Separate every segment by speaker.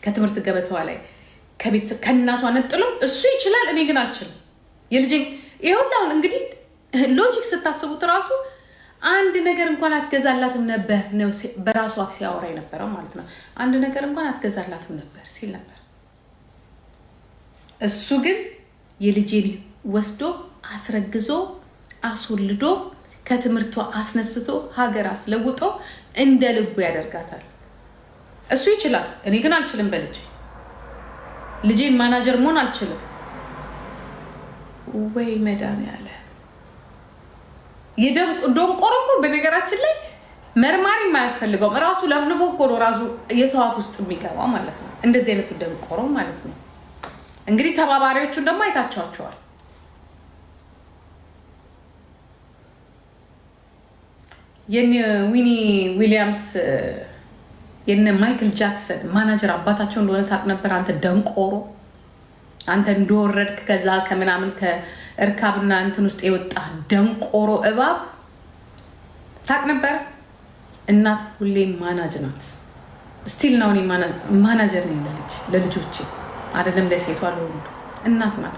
Speaker 1: ከትምህርት ገበታዋ ላይ ከቤተሰብ ከእናቷ ነጥሎ እሱ ይችላል፣ እኔ ግን አልችልም። የልጄ ይኸውልህ አሁን እንግዲህ logic ስታስቡት ራሱ አንድ ነገር እንኳን አትገዛላትም ነበር ነው በራሱ አፍ ሲያወራ የነበረው ማለት ነው። አንድ ነገር እንኳን አትገዛላትም ነበር ሲል ነበር። እሱ ግን የልጄን ወስዶ አስረግዞ አስወልዶ ከትምህርቷ አስነስቶ ሀገር አስለውጦ እንደ ልቡ ያደርጋታል። እሱ ይችላል፣ እኔ ግን አልችልም። በልጄ ልጄን ማናጀር መሆን አልችልም። ወይ መድኃኒዓለም የደንቆሮ እኮ በነገራችን ላይ መርማሪ የማያስፈልገውም ራሱ ለፍልፎ እኮ ነው ራሱ የሰው አፍ ውስጥ የሚገባው ማለት ነው። እንደዚህ አይነቱ ደንቆሮ ማለት ነው። እንግዲህ ተባባሪዎቹን ደግሞ አይታቸዋቸዋል። የነ ዊኒ ዊሊያምስ የነ ማይክል ጃክሰን ማናጀር አባታቸው እንደሆነ ታውቅ ነበር አንተ ደንቆሮ፣ አንተ እንደወረድክ ከዛ ከምናምን ከእርካብና እንትን ውስጥ የወጣ ደንቆሮ እባብ ታውቅ ነበር። እናት ሁሌም manage ናት። Still ነው እኔ ማናጀር ነኝ ለልጅ ለልጆቼ አይደለም ለሴቷ ለወንዱ እናት ናት።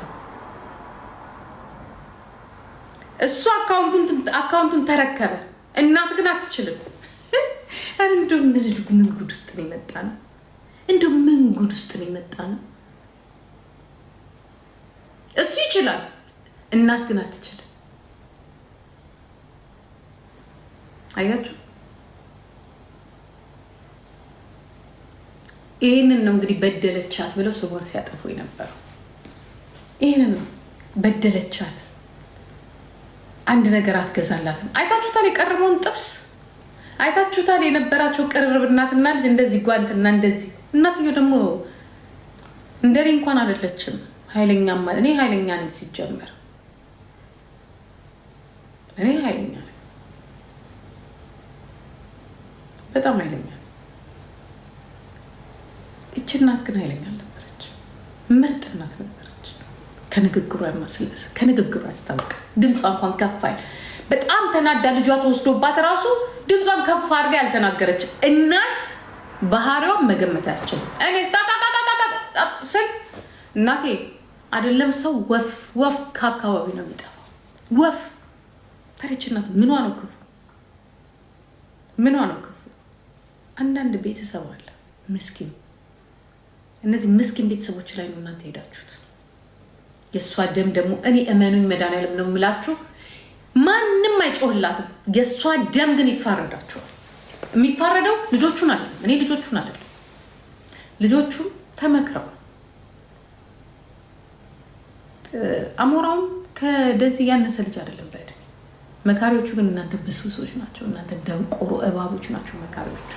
Speaker 1: እሱ account ኡን ተረከበ። እናት ግን አትችልም። ኧረ እንደው ምን ጉድ ውስጥ ነው የመጣ ነው? እንደው ምን ጉድ ውስጥ ነው የመጣ ነው? እሱ ይችላል፣ እናት ግን አትችልም። አያችሁ፣ ይህንን ነው እንግዲህ በደለቻት ብለው ስሟን ሲያጠፉ የነበረው ይህንን ነው። በደለቻት፣ አንድ ነገር አትገዛላትም። አይታችሁታል፣ የቀረበውን ጥብስ አይታችሁታል። የነበራቸው ቅርርብ እናትና ልጅ እንደዚህ ጓንትና እንደዚህ። እናትየው ደግሞ እንደኔ እንኳን አይደለችም። ኃይለኛ እኔ ኃይለኛ ነኝ ሲጀመር፣ እኔ ኃይለኛ ነኝ፣ በጣም ኃይለኛ ነኝ። ይቺ እናት ግን ኃይለኛ አልነበረች፣ ምርጥ እናት ነበረች። ከንግግሯ ያስታውቃል። ድምጿ እንኳን ከፍ አይል። በጣም ተናዳ ልጇ ተወስዶባት ራሱ ድምጿን ከፍ አድርጋ ያልተናገረች እናት ባህሪዋን መገመት አያስችልም። እኔ ስል እናቴ አይደለም ሰው ወፍ ወፍ ከአካባቢ ነው የሚጠፋው። ወፍ ታዲያ እናት ምኗ ነው ክፉ? ምኗ ነው ክፉ? አንዳንድ ቤተሰብ አለ ምስኪን። እነዚህ ምስኪን ቤተሰቦች ላይ ነው እናንተ ሄዳችሁት። የእሷ ደም ደግሞ እኔ እመኑኝ መድኃኒዓለም ነው የምላችሁ፣ ማንም አይጮህላትም። የእሷ ደም ግን ይፋረዳቸዋል። የሚፋረደው ልጆቹን አይደለም፣ እኔ ልጆቹን አይደለም። ልጆቹም ተመክረው አሞራውም ከደዚህ ያነሰ ልጅ አይደለም በእድሜ። መካሪዎቹ ግን እናንተ ብስብሶች ናቸው። እናንተ ደንቆሮ እባቦች ናቸው መካሪዎቹ።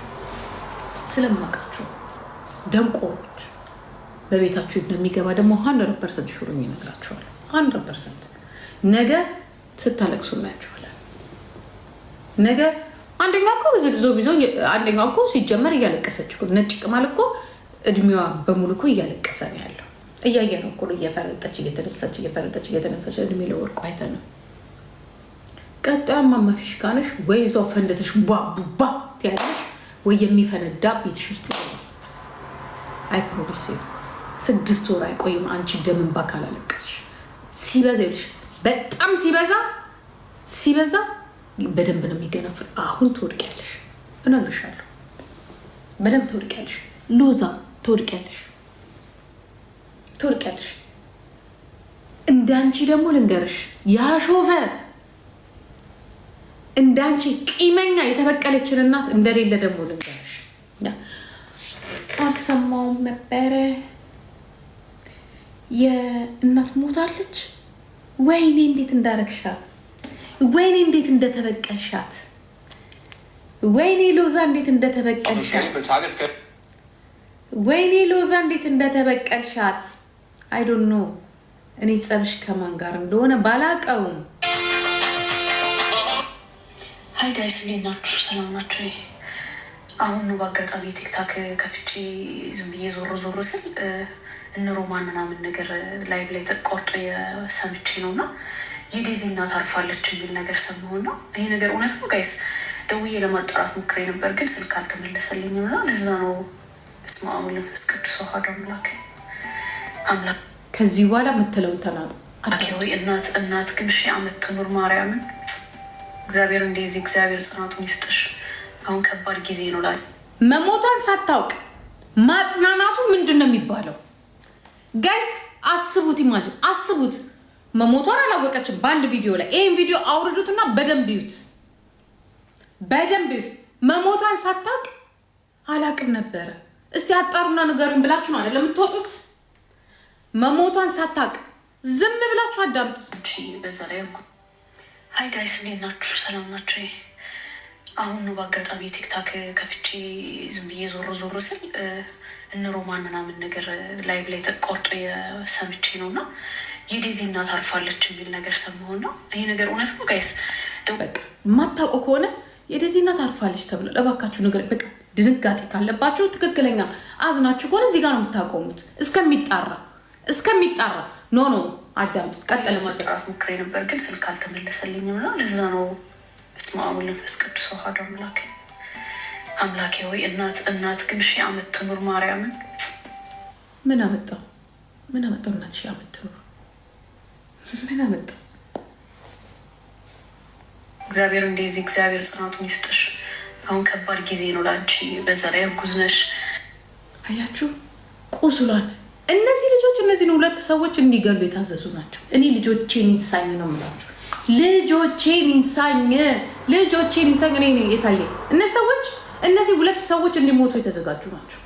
Speaker 1: ስለማውቃችሁ ደንቆሮች በቤታችሁ እንደሚገባ ደግሞ 100% sure ይነግራችኋል። 100% ነገ ስታለቅሱ እናያችኋለን። ነገ አንደኛው እኮ ዞ ቢዞ አንደኛው እኮ ሲጀመር እያለቀሰች እኮ ነጭ ቅማል እኮ እድሜዋ በሙሉ እኮ እያለቀሰ ነው ያለው። እያየ ነው እኮ እየፈረጠች እየተነሳች እየፈረጠች እየተነሳች እድሜ ለወርቁ አይተ ነው። ቀጣዩ እማማ ፊሽካ ነሽ ወይ እዛው ፈንድተሽ ቧ ቡባ ትያለሽ ወይ የሚፈነዳ ቤትሽ ውስጥ ይገባል። I promise 6 ወር አይቆይም። አንቺ ደም እንባ ካላለቀስሽ ሲበዛ ይልሽ በጣም ሲበዛ ሲበዛ በደንብ ነው የሚገነፍል። አሁን ትወድቂያለሽ፣ እነግርሻለሁ። በደንብ ትወድቂያለሽ። ሎዛ ትወድቂያለሽ፣ ትወድቂያለሽ። እንዳንቺ ደግሞ ልንገርሽ ያሾፈ እንዳንቺ ቂመኛ የተበቀለችን እናት እንደሌለ ደግሞ ልንገርሽ። አልሰማውም ነበረ። የእናት ሞታለች። ወይኔ እንዴት እንዳረግሻት፣ ወይኔ እንዴት እንደተበቀልሻት፣ ወይኔ ሎዛ እንዴት እንደተበቀልሻት፣ ወይኔ ሎዛ እንዴት እንደተበቀልሻት። I don't know እኔ ጸብሽ ከማን ጋር እንደሆነ ባላቀውም።
Speaker 2: Hi guys፣ እንዴት ናችሁ? ሰላም ናችሁ? አሁን ነው በአጋጣሚ ቲክታክ ከፍቼ ዝም ብዬ ዞር ዞር ስል እነ ሮማን ምናምን ነገር live ላይ ተቆርጦ ሰምቼ ነው እና የዴዚ እናት አርፋለች የሚል ነገር ሰማሁ ነው። ይሄ ነገር እውነት ነው guys? ደውዬ ለማጣራት ሞክሬ ነበር ግን ስልክ አልተመለሰልኝም እና ለዛ ነው በስመ አብ ወወልድ ወመንፈስ ቅዱስ አሐዱ አምላክ። አምላክ
Speaker 1: ከዚህ በኋላ የምትለውን ተናግሮ
Speaker 2: ወይ እናት፣ እናት ግን ሺህ ዓመት ትኑር ማርያምን። እግዚአብሔር እንደዚህ እግዚአብሔር ጽናቱን ይስጥሽ። አሁን ከባድ ጊዜ ነው ላ
Speaker 1: መሞቷን ሳታውቅ ማጽናናቱ ምንድን ነው የሚባለው? Guys አስቡት፣ imagine አስቡት። መሞቷን አላወቀችም። በአንድ ቪዲዮ ላይ ይህን ቪዲዮ አውርዱትና በደንብ ይዩት፣ በደንብ ይዩት። መሞቷን ሳታውቅ አላቅም ነበረ፣ እስቲ አጣሩና ንገሩኝ ብላችሁ ነው አይደለም የምትወጡት? መሞቷን ሳታውቅ ዝም ብላችሁ አዳምጡት።
Speaker 2: በዛ ላይ hi guys፣ እንዴት ናችሁ? ሰላም ናችሁ? አሁን ነው በአጋጣሚ TikTok ከፍቼ ዝም ብዬ ዞር ዞር ስል እነ ሮማን ምናምን ነገር live ላይ ተቆርጦ ሰምቼ ነው እና የዴዚ እናት አርፋለች የሚል ነገር ሰማሁና ይሄ ነገር እውነት ነው guys?
Speaker 1: በቃ የማታውቀው ከሆነ የዴዚ እናት አርፋለች ተብሏል። እባካችሁ ነገር በቃ ድንጋጤ ካለባችሁ፣ ትክክለኛ አዝናችሁ ከሆነ እዚህ ጋር ነው የምታቆሙት እስከሚጣራ እስከሚጣራ። No, no፣ አዳምጡት። ቀጠለ።
Speaker 2: ለማጣራት ሞክሬ ነበር ግን ስልክ አልተመለሰልኝም እና ለዛ ነው። በስመ አብ ወወልድ ወመንፈስ ቅዱስ አሐዱ አምላክ። አምላኬ ወይ እናት፣ እናት ግን ሺህ ዓመት ትኑር ማርያምን።
Speaker 1: ምን አመጣው? ምን አመጣው? እናት ሺህ ዓመት ትኑር። ምን አመጣው?
Speaker 2: እግዚአብሔር እንደዚህ እግዚአብሔር ጽናቱን ይስጥሽ። አሁን ከባድ ጊዜ ነው ለአንቺ፣ በዛ ላይ እርጉዝ ነሽ።
Speaker 1: አያችሁ ቁስሏን። እነዚህ ልጆች እነዚህን ሁለት ሰዎች እንዲገሉ የታዘዙ ናቸው። እኔ ልጆቼን ይንሳኝ ነው የምላችሁ። ልጆቼን ይንሳኝ፣ ልጆቼን ይንሳኝ። እኔ የታየ እነዚህ ሰዎች፣ እነዚህ ሁለት ሰዎች እንዲሞቱ የተዘጋጁ ናቸው።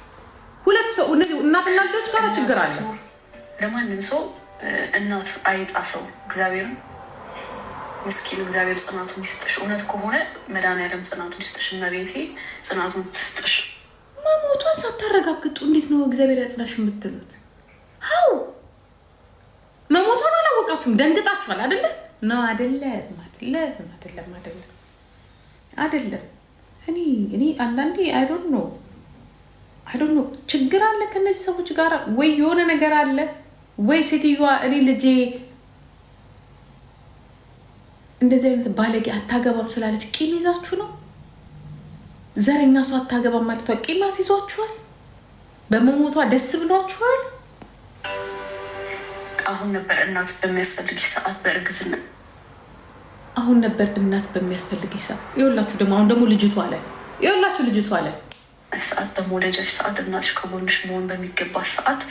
Speaker 1: ሁለት ሰው፣ እነዚህ እናትና ልጆች ጋር ችግር አለ።
Speaker 2: ለማንም ሰው እናት አይጣ ሰው እግዚአብሔርን ምስኪን እግዚአብሔር ጽናቱን ይስጥሽ። እውነት ከሆነ መድኃኒዓለም ጽናቱን ይስጥሽ፣ እመቤቴ ጽናቱን ትስጥሽ።
Speaker 1: መሞቷን ሳታረጋግጡ እንዴት ነው እግዚአብሔር ያጽናሽ የምትሉት? How? መሞቷን አላወቃችሁም፣ ደንግጣችኋል። አደለ ነው? አደለም? አደለም? አደለም? አደለም? አደለም? እኔ አንዳንዴ I don't know, I don't know። ችግር አለ ከነዚህ ሰዎች ጋር ወይ የሆነ ነገር አለ ወይ ሴትዮዋ እኔ ልጄ እንደዚህ አይነት ባለጌ አታገባም ስላለች ቂም ይዛችሁ ነው? ዘረኛ ሰው አታገባም ማለቷ ቂም አስይዟችኋል? በመሞቷ ደስ ብሏችኋል?
Speaker 2: አሁን ነበር እናት በሚያስፈልግሽ ሰዓት በእርግዝና
Speaker 1: አሁን ነበር እናት በሚያስፈልግሽ ሰዓት። ይኸውላችሁ ደግሞ አሁን ደግሞ ልጅቷ ላይ፣ ይኸውላችሁ ልጅቷ ላይ
Speaker 2: ሰዓት፣ በመውለጃሽ ሰዓት እናትሽ ከጎንሽ መሆን በሚገባት ሰዓት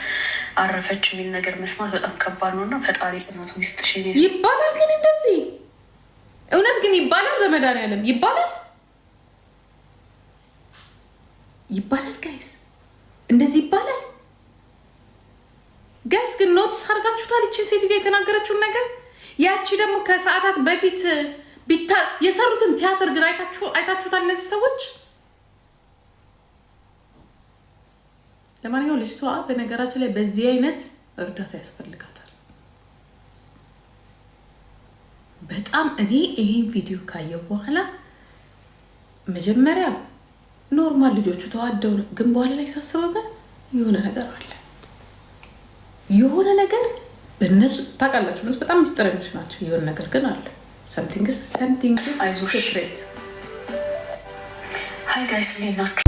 Speaker 2: አረፈች የሚል ነገር መስማት በጣም ከባድ ነው እና ፈጣሪ ጽናቱን ይስጥሽ።
Speaker 1: ይባላል ግን እንደዚህ እውነት ግን ይባላል? በመድኃኒዓለም ይባላል፣ ይባላል guys፣ እንደዚህ ይባላል guys። ግን notice አድርጋችሁታል? ይችን ሴትዮ የተናገረችውን ነገር፣ ያቺ ደግሞ ከሰዓታት በፊት የሰሩትን ቲያትር ግን አይታችሁታል እነዚህ ሰዎች። ለማንኛውም ልጅቷ በነገራችን ላይ በዚህ አይነት እርዳታ ያስፈልጋታል በጣም። እኔ ይሄን ቪዲዮ ካየው በኋላ መጀመሪያ normal ልጆቹ ተዋደው ነው፣ ግን በኋላ ላይ ሳስበው ግን የሆነ ነገር አለ። የሆነ ነገር በእነሱ፣ ታውቃላችሁ፣ እነሱ በጣም ሚስጥረኞች ናቸው። የሆነ ነገር ግን አለ። Something, something secret።
Speaker 2: Hi guys፣ እንዴት ናችሁ?